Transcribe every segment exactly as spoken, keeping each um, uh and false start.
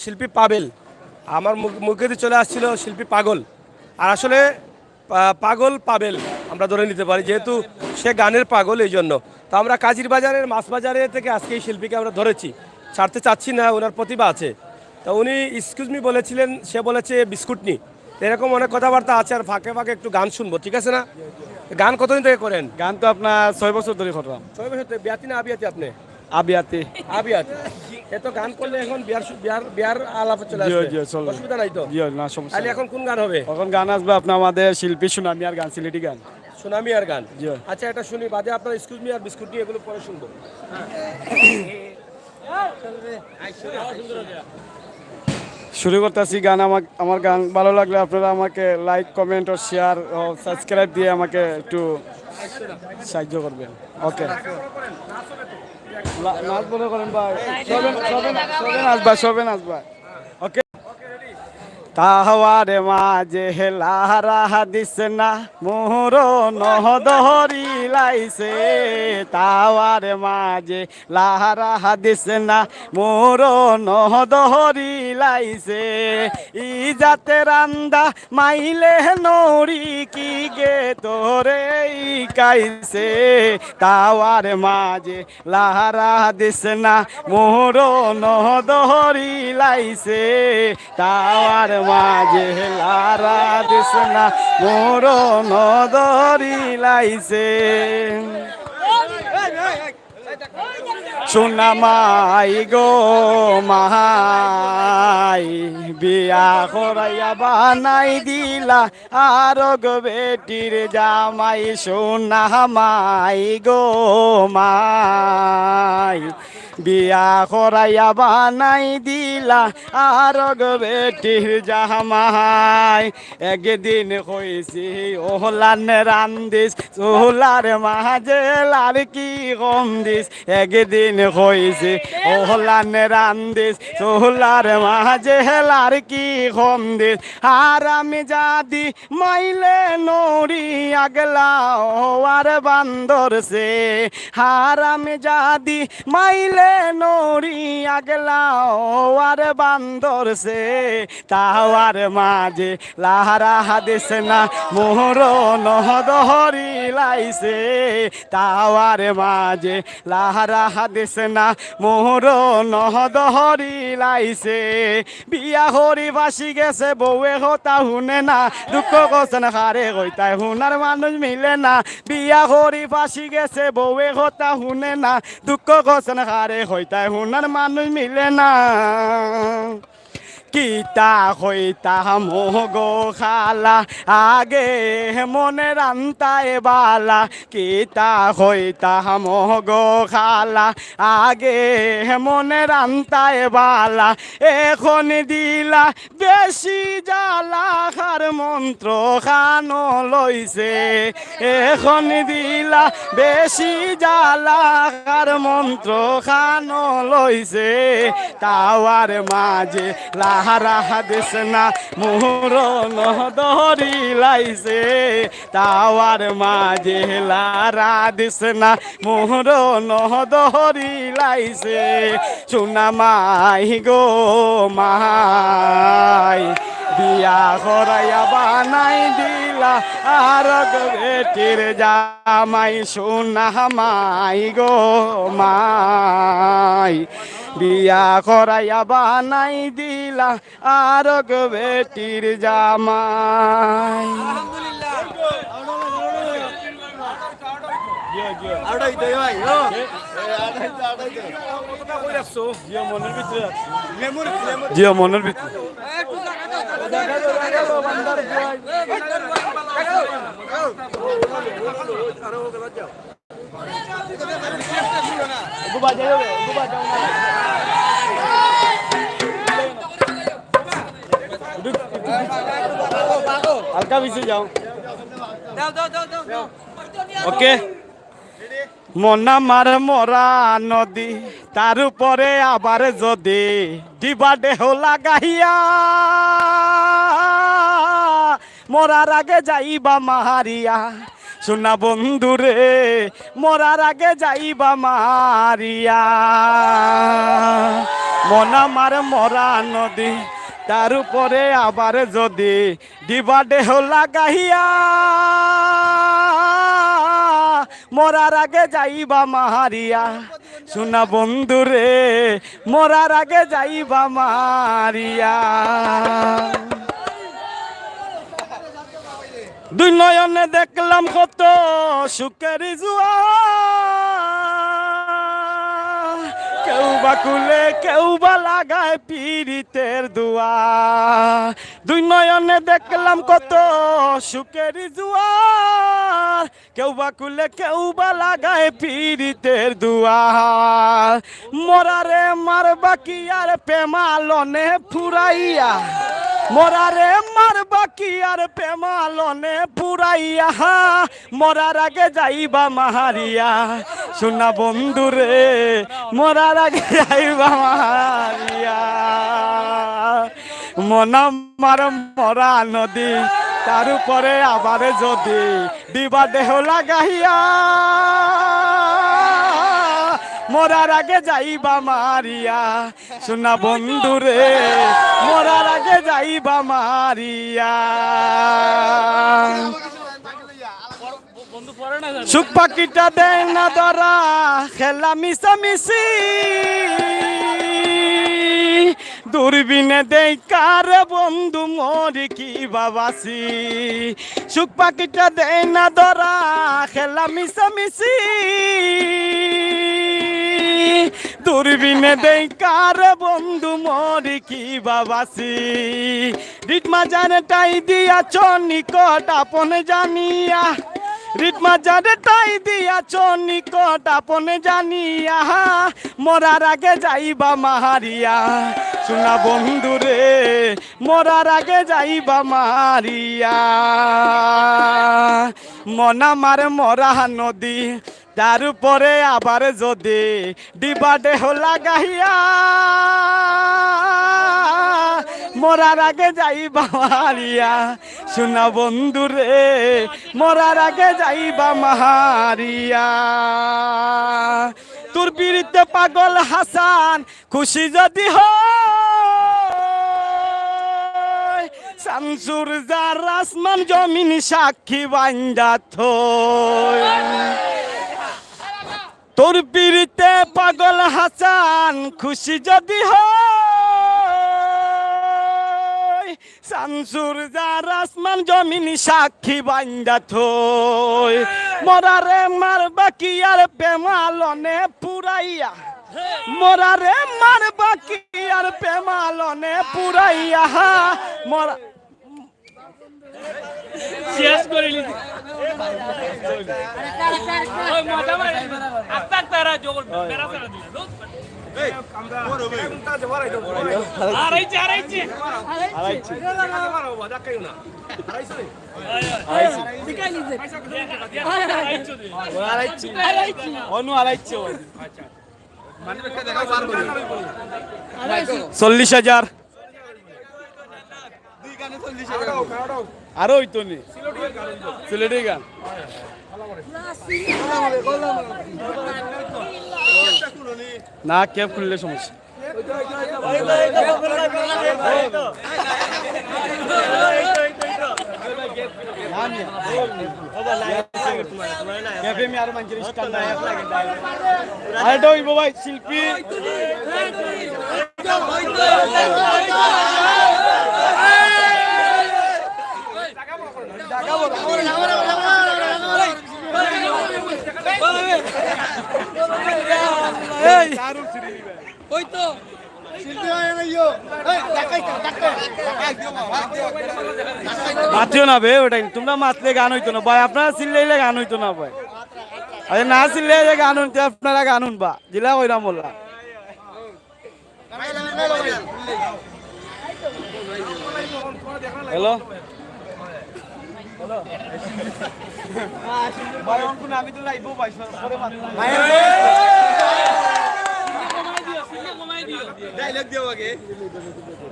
শিল্পী পাবেল। আমার মুখ মুখেদি চলে আসছিল শিল্পী পাগল। আর আসলে পা- পাগল পাবেল আমরা ধরে নিতে পারি, যেহেতু সে গানের পাগল, এই জন্য। তো আমরা কাজির বাজারের মাছ বাজারে থেকে আজকে এই শিল্পীকে আমরা ধরেছি, ছাড়তে চাচ্ছি না, ওনার প্রতিভা আছে। তো উনি এক্সকিউজ মি বলেছিলেন, সে বলেছে বিস্কুট নি। তো এরকম অনেক কথাবার্তা আছে, আর ফাঁকে ফাঁকে একটু গান শুনবো, ঠিক আছে না? গান কতদিন থেকে করেন? গান তো আপনার ছয় বছর ধরে করলাম। ছয় বছর থেকে। বিয়াতি না আবিয়াতি আপনি? আবিয়াতি। আবিয়াতি। এত গান করলে এখন বিয়ার সু- বিয়ার বিয়ার আলাপ চলে আসবে। জি, চলবে। অসুবিধা নাই তো? জি, না, সমস্যা তাহলে নাই। এখন কোন গান হবে? এখন গান আসবে আপনার আমাদের শিল্পী সুনামিয়ার গান, সিলেটি গান। সুনামিয়ার গান। জি। আচ্ছা, এটা শুনি, বাদে আপনার এক্সকিউজ মি আর বিস্কুট নিয়ে এগুলো পরে শুনবো। শুরু করতেছি গান। আমার আমার গান ভালো লাগলে আপনারা আমাকে লাইক, কমেন্ট ও শেয়ার ও সাবস্ক্রাইব দিয়ে আমাকে একটু সাহায্য করবেন। ওকে। নাচ মনে করেন ভাই। সবে নাচবা, সবে নাচবা। ওকে। তাওয়ার মাঝে লারা দিস না, মোর নহ দহরি লাইছে। তাওয়ার মাঝে লারা দিস না, মোর নহ দহরি লাইছে। ই জাতে রান্দা মাইলে নড়ি কি গে তোরে ইকাইছে। তাওয়ার মাঝে লারা দিস না, মোর নহ দহরি লাইছে। তাওয়ার মাঝে লারা দিস না, মোর নহ দহরি লাইছে। সোনা মাই গো মাই, বিয়া করাইয়া বানাই দিলা আরক বেটির জামাই। সোনা মাই গো মাই, বিয়া করাইয়া বানাই দিলা আরক বেটির জামাই। একদিন কইছি ওহলান রান্দিস, চুলার মাঝে লাড়কি কম দিস। একদিন কইছি ওহলান রান্দিস, চুলার মাঝে লাড়কি কম দিস। আর আমি যাদি মাইলে নড়ি আগলা ওয়ার বান্দর সে। আর আমি যাদি মাইলে নড়ি আগলা ওয়ার বান্দর সে। তাওয়ার মাঝে লারা দিস না, মোর নহ দহরি লাইছে। তাওয়ার মাঝে লারা দিস না, মোর নহ দহরি লাইছে। বিয়া করি ফাঁসি গেছে, বউয়ে কথা হুনে না, দুঃখ করছেন কারে কইতায় হুনার মানুষ মিলে না। বিয়া করি ফাঁসি গেছে, বউয়ে কথা হুনে না, দুঃখ করছেন কারে কইতায় হুনার মানুষ মিলে না। কিতা কইতাম গো খালা, আগে মনে রান্তায় বালা। কিতা কইতাম গো খালা, আগে মনে রান্তায় বালা। এখন দিলা বেশি জ্বালা, কার মন্ত্র খানো লইছে। এখন দিলা বেশি জ্বালা, কার মন্ত্র খানো লইছে। তাওয়ার মাঝে লারা দিস না, মোর নহ দহরি লাইছে। তাওয়ার মাঝে লারা দিস না, মোর নহ দহরি লাইছে। সোনা মাই গো মাই, বিয়া করাইয়া বানাই দিলা আরক বেটির জামাই। সোনা মাই গো মাই, বিয়া করাইয়া বানাই দিলা আরক বেটির জামাই। জিও, মনের ভিতরে। হালকা পিছে যাও। ওকে। মন আমার মরা নদী, তার উপরে আবার যদি ডিবা ঢেউ লাগাইয়া মরার আগে যাইবা মারিয়া, সোনা বন্ধুরে, মরার আগে যাইবা মারিয়া। মন আমার মরা নদী, তার উপরে আবার যদি দিবা দেহ লাগাইয়া, মরার আগে যাইবা মারিয়া। সোনা বন্ধুরে, মরার আগে যাইবা মারিয়া। দুই নয়নে দেখলাম কত সুখের জুয়া, কেউ বা কুলে, কেউ বা লাগায় পিরিতের দোয়া। দুই নয়নে দেখলাম কত সুখের জুয়া, কেউ বা কুলে, কেউ বা লাগায় পিরিতের দোয়া। মরারে মারবা কি আর প্রেমালনে ফুরাইয়া, মরারে মারবা কি আর প্রেমালনে ফুরাইয়া। মরার আগে যাইবা মারিয়া, সোনা বন্ধুরে, মরার আগে যাইবা মারিয়া। মন আমার মরা নদী, তার উপরে আবার যদি দিবা দেহ লাগাইয়া, মরার আগে যাইবা মারিয়া। সোনা বন্ধুরে, মরার আগে যাইবা মারিয়া। সুখ পাখিটা দেয় না ধরা, খেলা মিশামিশি। দূরবীনে দেই কারে বন্ধু মরি কি বাবাসি। সুখ পাখিটা দেয় না ধরা, খেলা মিশামিশি। দূরবীনে দেই কারে বন্ধু মরি কি বাবাসি। রিতমা জানে টাই দিয়াছ নিকট আপন জানিয়া, রিতমা জানে টাই দিয়াছ নিকট আপন জানিয়া। মরার আগে যাইবা মারিয়া, সোনা বন্ধুরে, মরার আগে যাইবা মারিয়া। মন আমার মরা নদী, তার উপরে আবার যদি দিবা দেহ লাগাইয়া, মরার আগে যাইবা মারিয়া। সোনা বন্ধুরে, মরার আগে যাইবা মারিয়া। তোর পিরিতে পাগল হাসান খুশি যদি হয়, শামসুর যার আসমান জমিন সাক্ষী বাইন্দা থই। তোর পিরিতে পাগল হাসান খুশি যদি হয়, শামসুর যার আসমান জমিন সাক্ষী বাইন্দা থই। মরারে মারবা কি আর প্রেমালনে ফুরাইয়া, মরারে মারবা কি আর প্রেমালনে ফুরাইয়া। মরা শেষ করে নিলি। ওই মজা মারি। আস্তে আস্তে তারা জোর বেড়া ছাড়া দিলা, দোস্ত। এই, আমরা আর এই যে, আর এই যে। আড়াইশো। আড়াইশো। আড়াইশো। অনু আড়াইশো। চল্লিশ হাজার। আরো অইতো নি? সিলেটি গান। না, ক্যাপ খুললে সমস্যা। ক্যাপে মি আরো মানছি, স্টাইল নাই। আরে, এটা অইবো ভাই, শিল্পী। মাতিও না বে, ওটাই। তোমরা মাতলে গান অইতো না ভাই, আপনারা চিল্লাইলে গান অইতো না ভাই। আরে না চিল্লাইলে গান অইতো, আপনারা গান হুনবা। জিলা কইরাম বললা। হ্যালো। ভাই, অন কোন আমি তো লাইভও পাইছি না, পরে মাত।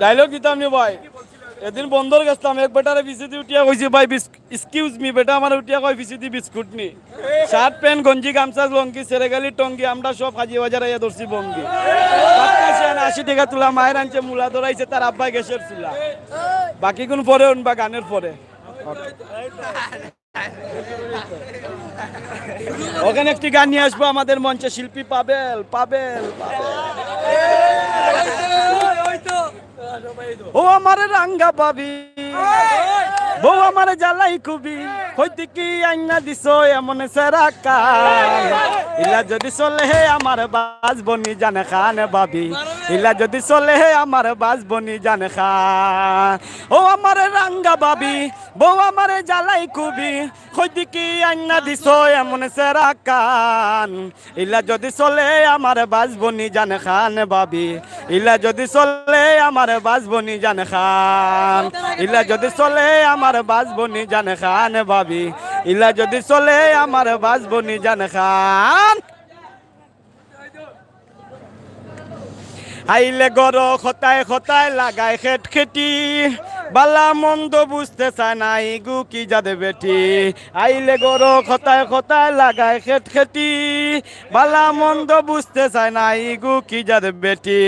ডায়লগ দিতাম নি ভাই। এদিন বন্দর গেছলাম, এক বেটারে পিছেদি উঠিয়া কইছি, "ভাই, বিস-, excuse me।" বেটা আমারে উঠিয়া কয়, পিছেদি, "বিস্কুট নি?" শার্ট, প্যান্ট, গঞ্জি, গামছা, লুঙ্গি, সেরেগালি, টঙ্গি, আমরা সব হাজি বাজার আইয়া ধরছি ভঙ্গি। বাক্কা শিয়ান আশি টেকা তুলা, মায়ের আনছে মুলা, ধরাইছে তার আব্বায় গ্যাসের চুলা। বাকিগুন পরে হুনবা গানের পরে। ওখানে একটি গান নিয়ে আসবো আমাদের মঞ্চে শিল্পী পাবেল, পাবেল, পাবেল। ও আমার রাঙ্গা ভাবি, বউ আমার জ্বালাই খুবই, কই থাকি আইনা দিছো এমন সেরা কান। ইলা যদি চলে হে আমার বাজবনি জান খান ভাবি, ইলা যদি চলে হে আমার বাজবনি জান খান। ও আমার রাঙ্গা ভাবি, বউ আমার জ্বালাই খুবই, কই থাকি আইনা দিছো এমন সেরা কান। ইলা যদি চলে আমার বাজবনি জান খান ভাবি, ইলা যদি চলে আমার বাজবনি জান খান, ইলা যদি চলে আমার বাজবনি জান খান ভাবি, ইলা যদি চলে আমার বাজবনি জান খান। আইলে গরো খতায় খতায় লাগায় খেটখেটি, বালা মন্দ বুঝতে চায় না ইগু কি জাত বেটি। আইলে গরো খতায় খতায় লাগায় খেটখেটি, বালা মন্দ বুঝতে চায় না ইগু কি জাত বেটি।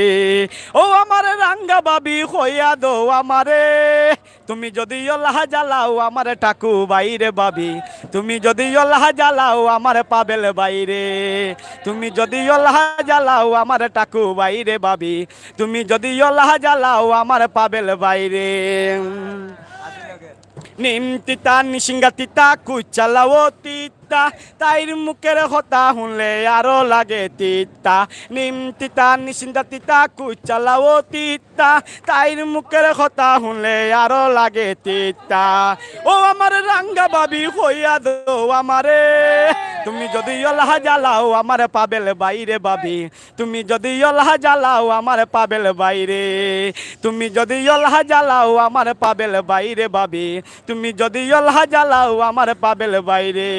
ও আমার রাঙ্গা ভাবি, কইয়া দেও আমারে, তুমি যদি অলাহা জ্বালাও আমার টাকু ভাইরে ভাবি, তুমি যদি অলাহা জ্বালাও আমার পাবেল ভাইরে, তুমি যদি অলাহা জ্বালাও আমার টাকু ভাইরে ভাবি, তুমি যদি অলাহা জ্বালাও আমার পাবেল ভাইরে। নিম তিতা, নিশিঙ্গা তিতা, কুচালাও তিতা, তাইর মুখের কথা হুনলে আরো লাগে তিতা। নিম তিতা, নিশিঙ্গা তিতা, কুচালাও তিতা, তাইর মুখের কথা হুনলে আরো লাগে তিতা। ও আমার রাঙ্গা ভাবি, কইয়া দেও আমারে, তুমি যদি অলাহা জ্বালাও আমার পাবেল ভাইরে ভাবি, তুমি যদি অলাহা জ্বালাও আমার পাবেল ভাইরে, তুমি যদি অলাহা জ্বালাও আমার পাবেল ভাইরে ভাবি, তুমি যদি অলাহা জ্বালাও আমার পাবেল ভাইরে।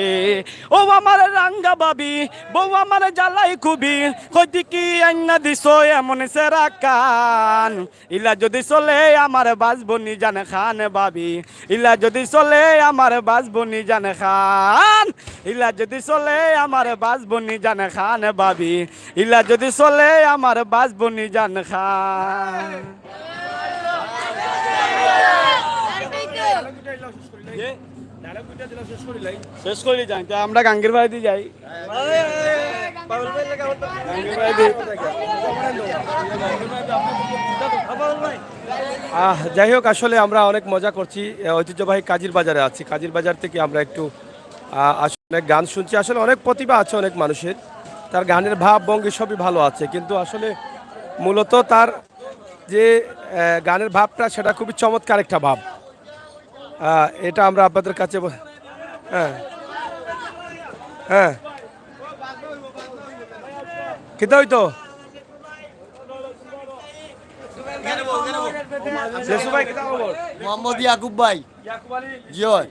ও আমার রাঙ্গা ভাবি, বউ আমার জ্বালাই খুবই, কই থাকি আইনা দিছো এমন সেরা কান। ইলা যদি চলে আমার বাজবনি জান খান ভাবি, ইলা যদি চলে আমার বাজবনি জান খান, ইলা যদি চলে আমার বাজবনি জান খান ভাবি, ইলা যদি চলে আমার বাজবনি জান খান। শেষ করি যাই, তা আমরা গাঙ্গের বাড়িতে যাই। গাঙ্গের বাড়িতে। আহ, যাই হোক, আসলে আমরা অনেক মজা করছি। আহ, ঐতিহ্যবাহী কাজির বাজারে আছি। কাজির বাজার থেকে আমরা একটু, আহ, আসলে অনেক গান শুনছি। আসলে অনেক প্রতিভা আছে অনেক মানুষের, তার গানের ভাব ভঙ্গি সবই ভালো আছে, কিন্তু আসলে মূলত তার যে, আহ, গানের ভাবটা, সেটা খুবই চমৎকার একটা ভাব। আহ, এটা আমরা আপনাদের কাছে ব-, হ্যাঁ, হ্যাঁ, কিতা অইতো? লেসু ভাই, কিতা খবর? মোহাম্মদ ইয়াকুব ভাই। ইয়াকুব আলী। জি অয়।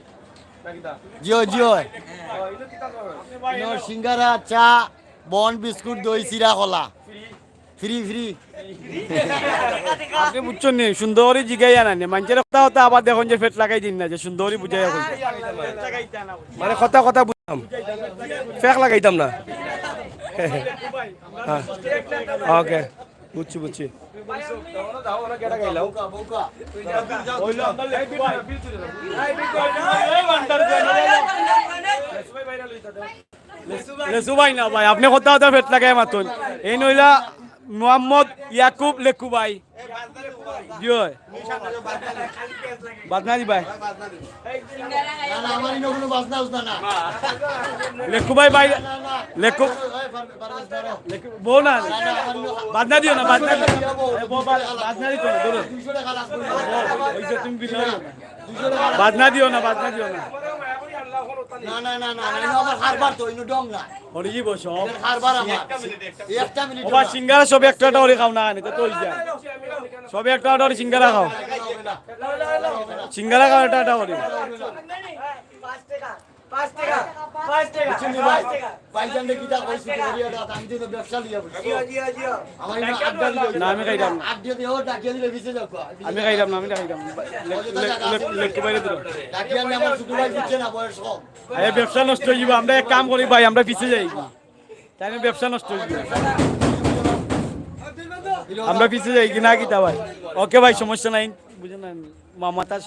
না কিতা? জি অয়, জি অয়। ও, ইনো কিতা খবর? ইনো সিঙ্গারা, চা, বন, বিস্কুট, দই, চিরা, কলা। Free, free. আপনি বুঝছইন নি, সুন্দর করি জিগাইয়া না নি। মানষের কথা কথা আবার দেখইন যে পেট লাগাই দিন না, যে সুন্দর করি বুঝাইয়া কইন। মানে কথা কথা বুঝলাম, ফেক লাগাইতাম না। হ্যাঁ। ওকে, বুঝছি, বুঝছি। লেসু ভাই না ভাই, আপনি কথা কথা পেট লাগাই মাতইন। এইন অইলা মোহাম্মদ ইয়াকুব লেকু ভাই। জি অয়। বাজনা দি ভাই। না, না, আমার ইনো কোনো বাজনা উজনা না। লেকু ভাই ভাই, না, না, না। লেকু। ওই, পার-, পারভেজ ধরো। লেকু, বউ না। না, না, আমার ইনো বাজনা দিও না, বাজনা দিও। এ, বউ, বা-, বাজনা দিও না, ধরো। দুইশো টাকা লাভ করবো। ওই যে তুমি বিনা। বাজনা দিও না, বাজনা দিও না। না, না, না, না, না, ইনো আমার হারবার তো, ইনো ডং না। হরিজি বসো। ইনো হারবার আমার। এই একটা মিনিট ওবা, সিঙ্গারা সবে একটা একটা করি খাও না, আনি তো, তো অই যায়। সবে একটা একটা করি সিঙ্গারা খাও। সিঙ্গারা খাও একটা একটা করি। পাঁচ টাকা, পাঁচ টাকা, বুঝছেন নি পাঁচ ভাই? টাকা। ভাইজান রে কিতা কইছি, করিয়া দাও, আমি তো ব্যবসা লইয়া বসছি। জিও, জিও, জিও। আমার ইনো আড্ডা দিলে না, আমি খাইতাম না। আড্ডা দিয়ে ওর ডাকিয়ে দিলে পিছে যাও গো। আমি খাইতাম না, আমি খাইতাম না। ওই যে তো জায়গা আছে। লেট্টু বাইরে দিল। ডাকিয়ে আনলে আমার ছোট ভাই বুঝছে না, বয়স কম। এই ব্যবসা নষ্ট হয়ে যাবে। আমরা এক কাম করি ভাই, আমরা পিছে যাই। তাই আমি ব্যবসা নষ্ট হয়ে যাবে। আমরা পিছে যাই কি না কিতা ভাই? ওকে ভাই, সমস্যা নাই। বুঝেন না, মামা তার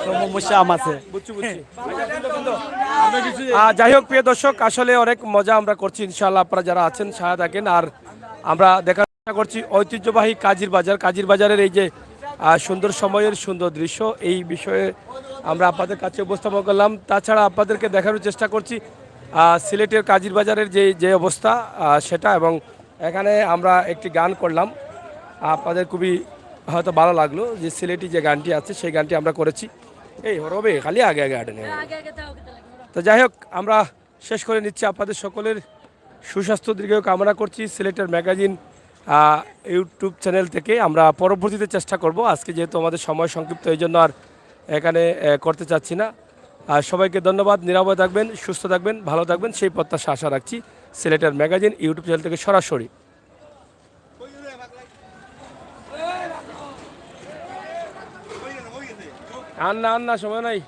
সমস্যা আম আছে। বুঝছি, বুঝছি। আমরা পিছে যাই। আহ, যাই হোক, প্রিয় দর্শক, আসলে অনেক মজা আমরা করছি। ইনশাআল্লাহ, আপনারা যারা আছেন, সাথে থাকেন। আর আমরা দেখার চেষ্টা করছি ঐতিহ্যবাহী কাজির বাজার। কাজির বাজারের এই যে, আহ, সুন্দর সময়ের সুন্দর দৃশ্য, এই বিষয়ে আমরা আপনাদের কাছে উপস্থাপন করলাম। তাছাড়া আপনাদেরকে দেখানোর চেষ্টা করছি, আহ, সিলেটের কাজির বাজারের যে, যে অবস্থা, আহ, সেটা, এবং এখানে আমরা একটি গান করলাম, আপনাদের খুবই হয়তো ভালো লাগলো। যে সিলেটি যে গানটি আছে, সেই গানটি আমরা করেছি। এই হরবে খালি আগে আগে আটে নেই। তো যাই হোক, আমরা শেষ করে নিচ্ছি। আপনাদের সকলের সুস্বাস্থ্য দীর্ঘায়ু কামনা করছি সিলেটের ম্যাগাজিন, আহ, ইউটিউব চ্যানেল থেকে। আমরা পরবর্তীতে চেষ্টা করব, আজকে যেহেতু আমাদের সময় সংক্ষিপ্ত, এই জন্য আর এখানে, আহ, করতে চাচ্ছি না। আর সবাইকে ধন্যবাদ। নিরাপদে থাকবেন, সুস্থ থাকবেন, ভালো থাকবেন, সেই প্রত্যাশা, আশা রাখছি সিলেটের ম্যাগাজিন ইউটিউব চ্যানেল থেকে সরাসরি। আর না, আর না, সময় নাই।